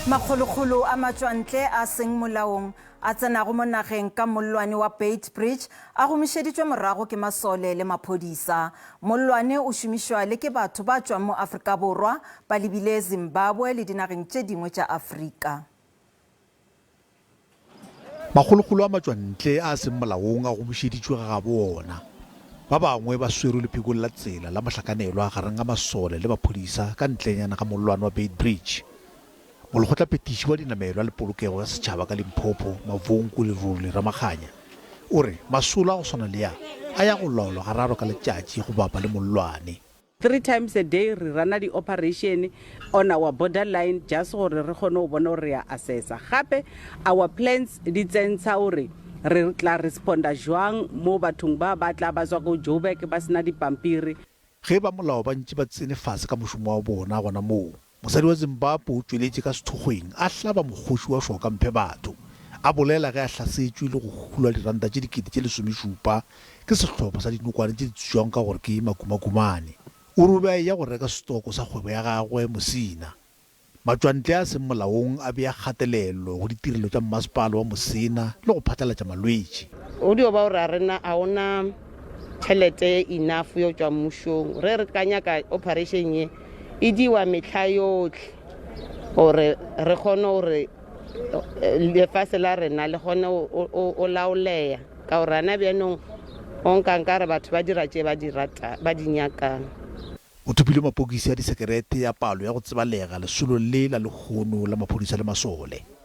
Makgolokgolo a matšwantle a seng molaong a tsenago mo nageng ka mollwane wa Beitbridge a gomišeditšwe morago ke masole le maphodisa. Mollwane o šomišwa le ke batho ba tšwang mo Afrika Borwa ba lebile Zimbabwe le dinageng tše dingwe tša Afrika. Makgolokgolo a matšwantle a seng molaong a gomišeditšwe ga gabo ona. Ba bangwe ba swerwe lephekong la tsela la mohlakanelwa gareng ga masole le maphodisa ka ntlenyana ga mollwane wa Beitbridge. Molekgotlaphethiši wa dinamelwa le polokego ya setšhaba ka Limpopo, Mavhungu Leruri Ramakganya, o re masolo a go swana le a a ya go laolwa gararo ka letšatši go bapa le mollwane. Three times a day re rana di operation on our border line just gore re kgone go bona gore re ya assessa. Gape our plans di tsentsha gore re tla responda jwang mo bathong ba ba tla ba tswa ko Joburg ba sena dipampiri. Ge ba molao ba ntše ba tsene fase ka mošomo wa bona gona moo, Mosadi wa Zimbabwe o tšweletše ka sethokgweng a hlaba mokgoši wa šoka mphe batho, a bolela ge a hlasetšwe le go hulwa diranta tše 1017 ke sehlopha sa dinokwane tše di tsebjago ka gore ke Makumakumane. O re o be a eya go reka setoko sa kgwebo ya gagwe Musina. Matšwantle a seng molaong a bea kgatelelo go ditirelo tša mmasepala wa Musina le go phatlalatša malwetši. Go dio ba gore a rena a ona tšhelete enough yo tšwa mmušong re re ka nyaka operation ye e diwa mehla yohle gore re kgone gore eh, lefase la rena le kgone o laoleya ka gore ana bjanong o nka nkare batho ba dira tše ba di rata ba di nyakang. O thopile mapokisi a disekerete a palo ya go tsebalega lesolong le la lehono la maphodisa le masole.